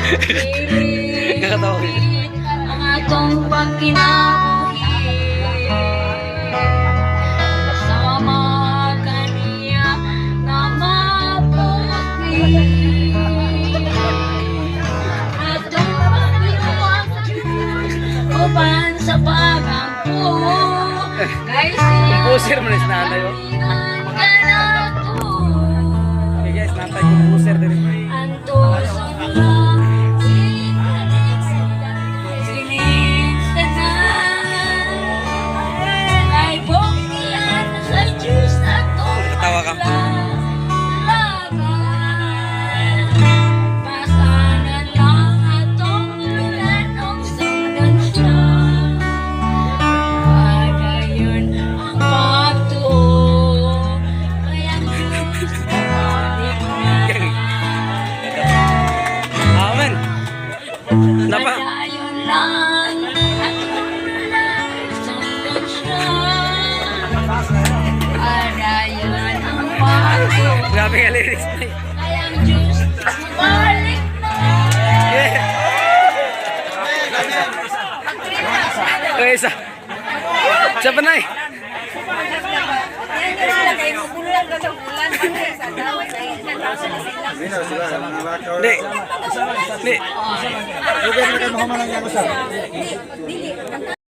Nakatawa ko. Ang atong pagkinabuhi sama kaniya na mabuti. Atong pagkinuwang Diyos uban sa pagampo kay siya Composer man is nanay, oh. kanato. Okay guys, natay composer din. Antos lang sining tanan ay buktian sa Diyos atong Nakatawa ka. Laban. Pasanan lang atong lulan og sundan siya. Padayon ang pagtuo kay ang Diyos balik na. Amen. Napa. Padayon lang atong lulan sundan siya. Padayon ang pagtuo Grabe ka lyrics. kay ang Diyos balik na. Yeah. Okay, isa. Isa pa na eh. Hindi. Hindi.